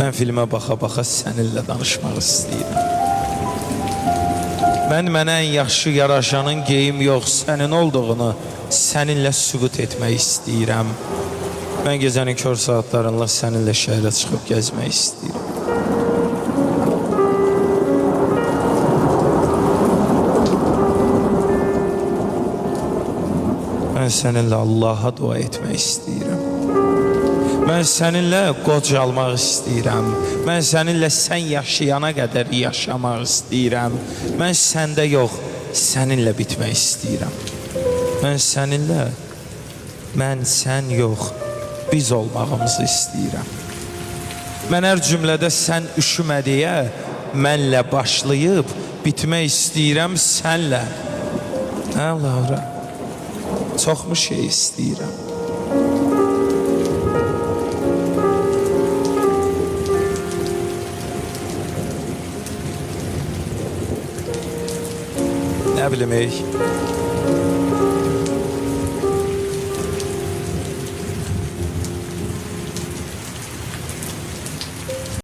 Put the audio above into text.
Mən filmə baxa-baxa səninlə danışmaq istəyirəm. Mən mənə ən yaxşı yaraşanın geyim yox, sənin olduğunu səninlə sübut etmək istəyirəm. Mən gecənin kör saatlarında səninlə şəhərə çıxıb gəzmək istəyirəm. Mən səninlə Allaha dua etmək istəyirəm. Mən səninlə qocalmaq istəyirəm. Mən səninlə sən yaşayana qədər yaşamaq istəyirəm. Mən səndə yox, səninlə bitmək istəyirəm. Mən səninlə, mən sən yox, biz olmağımızı istəyirəm. Mən hər cümlədə sən üşümə deyə mənlə başlayıb bitmək istəyirəm sənlə. Hə, Laura? Çoxmu şey istəyirəm? Nə bilim, ey.